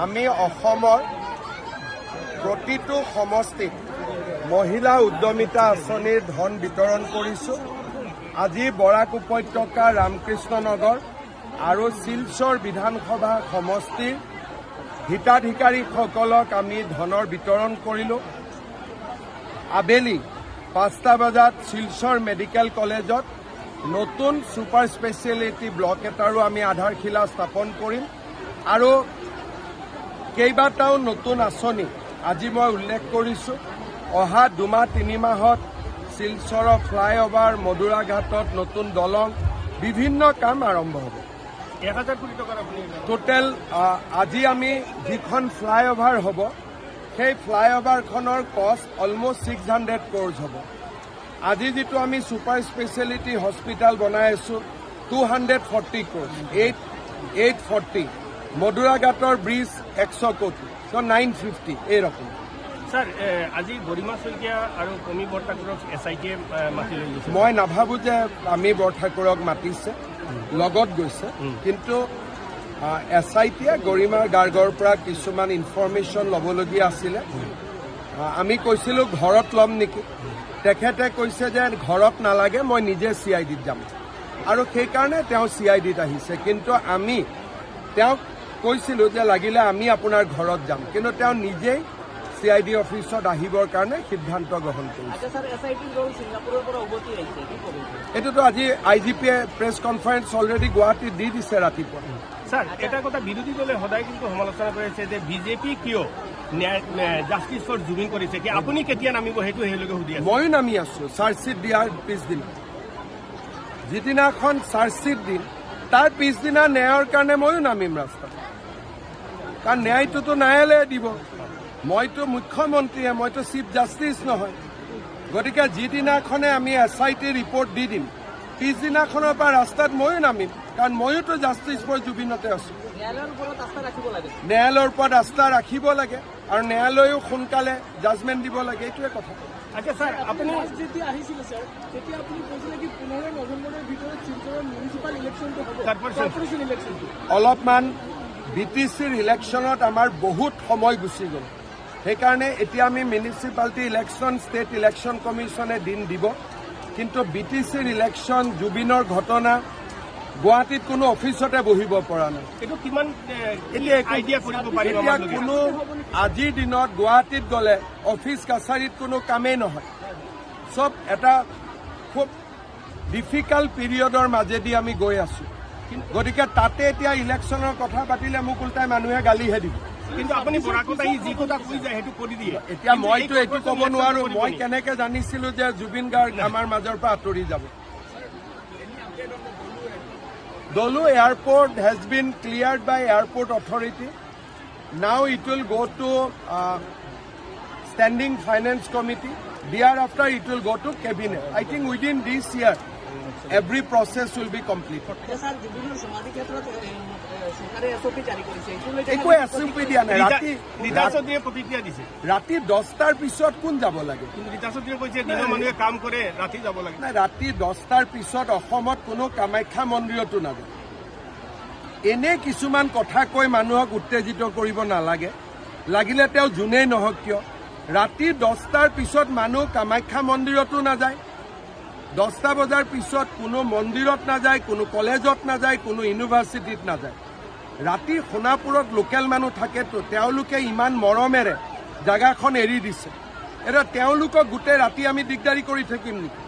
আমি অসমৰ প্ৰতিটো সমষ্টিত মহিলা উদ্যমিতা আঁচনিৰ ধন বিতৰণ কৰিছোঁ। আজি বৰাক উপত্যকা, ৰামকৃষ্ণ নগৰ আৰু শিলচৰ বিধানসভা সমষ্টিৰ হিতাধিকাৰীসকলক আমি ধনৰ বিতৰণ কৰিলোঁ। আবেলি 5টা বজাত শিলচৰ মেডিকেল কলেজত নতুন ছুপাৰ স্পেচিয়েলিটি ব্লক এটাৰো আমি আধাৰশিলা স্থাপন কৰিম আৰু কেইবাটাও নতুন আঁচনি আজি মই উল্লেখ কৰিছোঁ। অহা 2 মাহ 3 মাহত শিলচৰৰ ফ্লাইঅভাৰ, মদুৰাঘাটত নতুন দলং, বিভিন্ন কাম আৰম্ভ হ'ব। 1,000 কোটি টকাৰ আপুনি টোটেল আজি আমি যিখন ফ্লাইঅভাৰ হ'ব, সেই ফ্লাইঅভাৰখনৰ কষ্ট অলমষ্ট 600 ক্ৰ'ৰ্ছ হ'ব। আজি যিটো আমি ছুপাৰ স্পেচিয়েলিটি হস্পিটেল বনাই আছোঁ, 240 ক্ৰ'ৰ্ছ, 840। মদুৰাঘাটৰ ব্ৰিজ 100 কোটি, চ' 950, এইৰকম। ছাৰ, আজি গৰিমা শইকীয়া আৰু পমী বৰঠাকুৰক এছ I টিয়ে মাতি লৈ গৈছে। মই নাভাবোঁ যে পমী বৰঠাকুৰক মাতিছে, লগত গৈছে। কিন্তু এছ I টিয়ে গৰিমা গাৰ্গৰ পৰা কিছুমান ইনফৰমেশ্যন ল'বলগীয়া আছিলে। আমি কৈছিলোঁ ঘৰত ল'ম নেকি? তেখেতে কৈছে যে ঘৰত নালাগে, মই নিজে চি I ডিত যাম আৰু সেইকাৰণে তেওঁ চি I ডিত আহিছে। কিন্তু আমি তেওঁক কৈছিলোঁ যে লাগিলে আমি আপোনাৰ ঘৰত যাম, কিন্তু তেওঁ নিজেই চি I D অফিচত আহিবৰ কাৰণে সিদ্ধান্ত গ্ৰহণ কৰিছে। আচ্ছা ছাৰ, এছ I টিৰ দল ছিংগাপুৰৰ পৰা উভতি আহিছে, কি ক'ব? এইটোতো আজি I G পিয়ে প্ৰেছ কনফাৰেন্স অলৰেডি গুৱাহাটীত দি দিছে ৰাতিপুৱা। ছাৰ, এটা কথা, বিৰোধী দলে সদায় কিন্তু সমালোচনা কৰিছে যে বিজেপি কিয় ন্যায় জাষ্টিছ ফৰ জুবিন কৰিছে কি, আপুনি কেতিয়া নামিব, সেইটো সেইলোকে সুধি আছে। ময়ো নামি আছো। চাৰ্জশ্বীট দিয়াৰ পিছদিনা, যিদিনাখন চাৰ্জশ্বীট দিম, তাৰ পিছদিনা ন্যায়ৰ কাৰণে ময়ো নামিম ৰাস্তাত। কাৰণ ন্যায়টোতো ন্যায়ালয়ে দিব। মইতো মুখ্যমন্ত্ৰীয়ে, মইতো চিফ জাষ্টিছ নহয়। গতিকে যিদিনাখনে আমি এছ I T report দি দিম, পিছদিনাখনৰ পৰা ৰাস্তাত ময়ো নামিম। কাৰণ ময়োতো জাষ্টিছ ফৰ জুবিনতে আছো। ন্যায়ালয়ৰ ওপৰত আস্থা ৰাখিব লাগে। ন্যায়ালয়ৰ ওপৰত আস্থা ৰাখিব লাগে আৰু ন্যায়ালয়েও সোনকালে জাজমেণ্ট দিব লাগে, এইটোৱে কথা। আচ্ছা ছাৰ, আপুনি লাষ্ট যেতিয়া আহিছিলে ছাৰ, তেতিয়া আপুনি কৈছিলে কি 15 নৱেম্বৰৰ ভিতৰত শিলচৰৰ মিউনিচিপাল ইলেকশ্যনটো হ'ব। কৰ্পৰেশ্যন। কৰ্পৰেশ্যন ইলেকশ্যনটো। অলপমান বি টি চিৰ ইলেকশ্যনত আমাৰ বহুত সময় গুচি গ'ল। সেইকাৰণে এতিয়া আমি মিউনিচিপালিটি ইলেকশ্যন, ষ্টেট ইলেকশ্যন কমিশ্যনে দিন দিব। কিন্তু বি টি চিৰ ইলেকশ্যন, জুবিনৰ ঘটনা, গুৱাহাটীত কোনো অফিচতে বহিব পৰা নাই। এইটো কিমান এতিয়া আইডিয়া কৰিব পাৰিব এতিয়া আমালোকে? কোনো আজিৰ দিনত গুৱাহাটীত গ'লে অফিচ কাছাৰীত কোনো কামেই নহয়। চব এটা খুব ডিফিকাল্ট পিৰিয়ডৰ মাজেদি আমি গৈ আছো। গতিকে তাতে এতিয়া ইলেকশ্যনৰ কথা পাতিলে মোক উল্টাই মানুহে গালিহে দিব। কিন্তু আপুনি বৰাকত আহি যি কথা কৈ যায়, সেইটো কৰি দিয়ে। এতিয়া কিন্তু মইতো এই এইটো ক'ব কৰ্পৰেশ্যন নোৱাৰো। কৰিব মই নেকি? কেনেকে জানিছিলো যে জুবিন গাৰ্গ আমাৰ মাজৰ পৰা আঁতৰি যাব? Dolu Airport has been cleared by Airport Authority. Now it will go to Standing Finance Committee. Thereafter it will go to Cabinet. I think within this year every process will be complete. আচ্ছা sir, জুবিনৰ সমাধি ক্ষেত্ৰত এ, এ, চৰকাৰে S অ' P জাৰি কৰিছে, এইটো লৈ একো এছ অ' পি দিয়া নাই। ৰাতি ৰীতা চৌধুৰীয়ে প্ৰতিক্ৰিয়া দিছে। ৰাতি 10টাৰ পিছত কোন যাব লাগে? কিন্তু ৰীতা চৌধুৰীয়ে কৈছে দিনৰ মানুহে কাম কৰে, ৰাতি যাব লাগে। নাই, ৰাতি 10টাৰ পিছত অসমত কোনো কামাখ্যা মন্দিৰতো নাযায়। এনে কিছুমান কথা কৈ মানুহক উত্তেজিত কৰিব নালাগে, লাগিলে তেওঁ যোনেই নহওক কিয়। ৰাতি 10টাৰ পিছত মানুহ কামাখ্যা মন্দিৰতো নাযায়। 10টা বজাৰ পিছত কোনো মন্দিৰত নাযায়, কোনো কলেজত নাযায়, কোনো ইউনিভাৰ্চিটিত নাযায়। ৰাতি সোণাপুৰত লোকেল মানুহ থাকেতো, তেওঁলোকে ইমান মৰমেৰে জাগাখন এৰি দিছে। এতিয়া তেওঁলোকক গোটেই ৰাতি আমি দিগদাৰি কৰি থাকিম নেকি?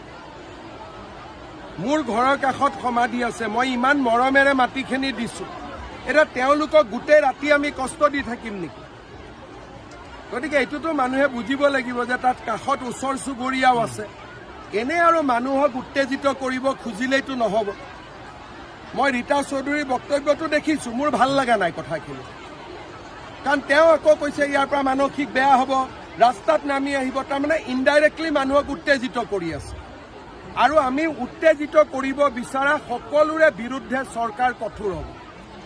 মোৰ ঘৰৰ কাষত সমাধি আছে, মই ইমান মৰমেৰে মাটিখিনি দিছো। এতিয়া তেওঁলোকক গোটেই ৰাতি আমি কষ্ট দি থাকিম নেকি? গতিকে এইটোতো মানুহে বুজিব লাগিব যে তাত কাষত ওচৰ চুবুৰীয়াও আছে। এনে আৰু মানুহক উত্তেজিত কৰিব খুজিলেইতো নহ'ব। মই ৰীতা চৌধুৰীৰ বক্তব্যটো দেখিছো, মোৰ ভাল লগা নাই কথাখিনি। কাৰণ তেওঁ আকৌ কৈছে ইয়াৰ পৰা মানসিক বেয়া হ'ব, ৰাস্তাত নামি আহিব। তাৰমানে ইনডাইৰেক্টলি মানুহক উত্তেজিত কৰি আছে। আৰু আমি উত্তেজিত কৰিব বিচৰা সকলোৰে বিৰুদ্ধে চৰকাৰ কঠোৰ হ'ব।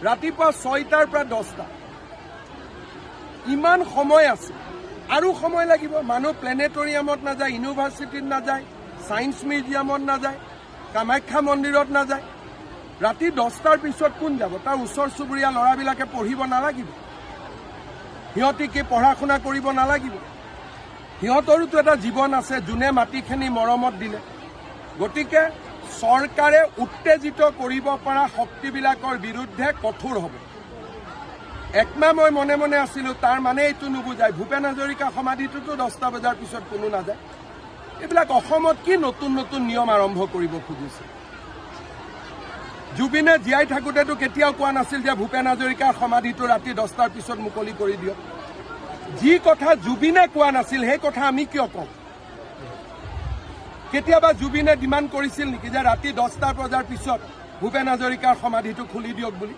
ৰাতিপুৱা 6টাৰ পৰা 10টা ইমান সময় আছে, আৰু সময় লাগিব। মানুহ প্লেনেটৰিয়ামত নাযায়, ইউনিভাৰ্চিটিত নাযায়, ছায়েন্স মিউজিয়ামত নাযায়, কামাখ্যা মন্দিৰত নাযায়। ৰাতি 10টাৰ পিছত কোন যাব? তাৰ ওচৰ চুবুৰীয়া ল'ৰাবিলাকে পঢ়িব নালাগিব? সিহঁতি কি পঢ়া শুনা কৰিব নালাগিব? সিহঁতৰোতো এটা জীৱন আছে, যোনে মাটিখিনি মৰমত দিলে। গতিকে চৰকাৰে উত্তেজিত কৰিব পৰা শক্তিবিলাকৰ বিৰুদ্ধে কঠোৰ হ'ব। একমাহ মই মনে মনে আছিলো, তাৰ মানে এইটো নুবুজায়। ভূপেন হাজৰিকা সমাধিটোতো 10টা বজাৰ পিছত কোনো নাযায়। এইবিলাক অসমত কি নতুন নতুন নিয়ম আৰম্ভ কৰিব খুজিছে? জুবিনে জীয়াই থাকোঁতেতো কেতিয়াও কোৱা নাছিল যে ভূপেন হাজৰিকাৰ সমাধিটো ৰাতি 10টাৰ পিছত মুকলি কৰি দিয়ক। যি কথা জুবিনে কোৱা নাছিল, সেই কথা আমি কিয় কওঁ? কেতিয়াবা জুবিনে ডিমাণ্ড কৰিছিল নেকি যে ৰাতি 10টা বজাৰ পিছত ভূপেন হাজৰিকাৰ সমাধিটো খুলি দিয়ক বুলি?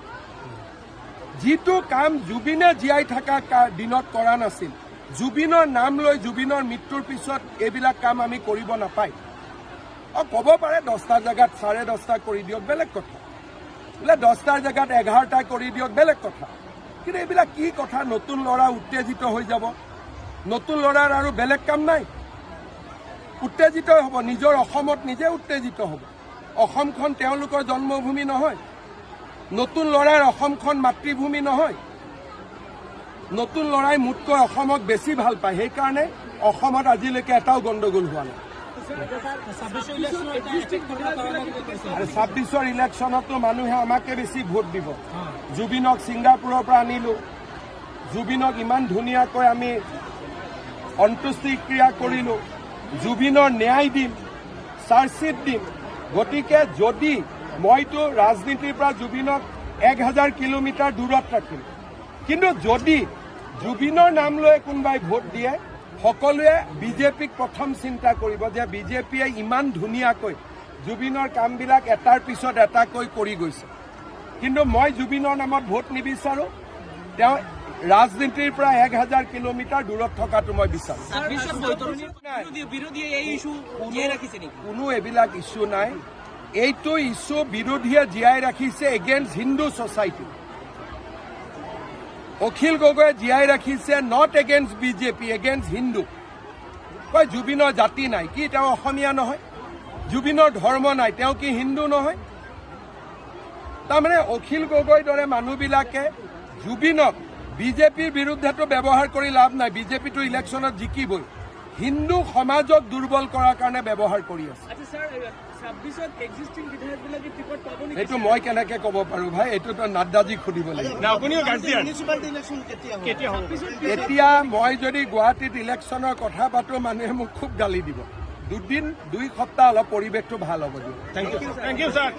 যিটো কাম জুবিনে জীয়াই থকা দিনত কৰা নাছিল, জুবিনৰ নাম লৈ জুবিনৰ মৃত্যুৰ পিছত এইবিলাক কাম আমি কৰিব নাপায়। ক'ব পাৰে 10টাৰ জেগাত 10:30 কৰি দিয়ক, বেলেগ কথা। বোলে 10টাৰ জেগাত 11টা কৰি দিয়ক, বেলেগ কথা। কিন্তু এইবিলাক কি কথা? নতুন ল'ৰা উত্তেজিত হৈ যাব। নতুন ল'ৰাৰ আৰু বেলেগ কাম নাই, উত্তেজিত হ'ব। নিজৰ অসমত নিজে উত্তেজিত হ'ব। অসমখন তেওঁলোকৰ জন্মভূমি নহয়। নতুন ল'ৰাৰ অসমখন মাতৃভূমি নহয়। নতুন ল'ৰাই মোতকৈ অসমক বেছি ভাল পায়। সেইকাৰণে অসমত আজিলৈকে এটাও গণ্ডগোল হোৱা নাই। আৰু 26ৰ ইলেকশ্যনতো মানুহে আমাকে বেছি ভোট দিব। জুবিনক ছিংগাপুৰৰ পৰা আনিলো, জুবিনক ইমান ধুনীয়াকৈ আমি অন্ত্যেষ্টিক্ৰিয়া কৰিলো, জুবিনৰ ন্যায় দিম, চাৰ্জশ্বিট দিম। গতিকে যদি মইতো ৰাজনীতিৰ পৰা জুবিনক 1000 কিলোমিটাৰ দূৰত ৰাখিম, কিন্তু যদি জুবিনৰ নাম লৈ কোনোবাই ভোট দিয়ে, সকলোৱে বিজেপিক প্ৰথম চিন্তা কৰিব যে বিজেপিয়ে ইমান ধুনীয়াকৈ জুবিনৰ কামবিলাক এটাৰ পিছত এটাকৈ কৰি গৈছে। কিন্তু মই জুবিনৰ নামত ভোট নিবিচাৰো। তেওঁ ৰাজনীতিৰ পৰা 1000 কিলোমিটাৰ দূৰত থকাটো মই বিচাৰো। কোনো এইবিলাক ইছ্যু নাই। এইটো ইছ্যু বিৰোধীয়ে জীয়াই ৰাখিছে এগেইনষ্ট হিন্দু ছ'চাইটি। অখিল গগৈয়ে জীয়াই ৰাখিছে not against BJP, against Hindu. কয় জুবিনৰ জাতি নাই, কি তেওঁ অসমীয়া নহয়? জুবিনৰ ধৰ্ম নাই, তেওঁ কি হিন্দু নহয়? তাৰমানে অখিল গগৈৰ দৰে মানুহবিলাকে জুবিনক বিজেপিৰ বিৰুদ্ধেতো ব্যৱহাৰ কৰি লাভ নাই, বিজেপিটো ইলেকশ্যনত জিকিবই, হিন্দু সমাজক দুৰ্বল কৰাৰ কাৰণে ব্যৱহাৰ কৰি আছে। এইটো মই কেনেকে ক'ব পাৰো ভাই? এইটোতো নাড্ডাজীক সুধিব লাগিব। এতিয়া মই যদি গুৱাহাটীত ইলেকশ্যনৰ কথা পাতো, মানুহে মোক খুব গালি দিব। 2 সপ্তাহ অলপ পৰিৱেশটো ভাল হ'ব দিয়ক। Thank you, sir.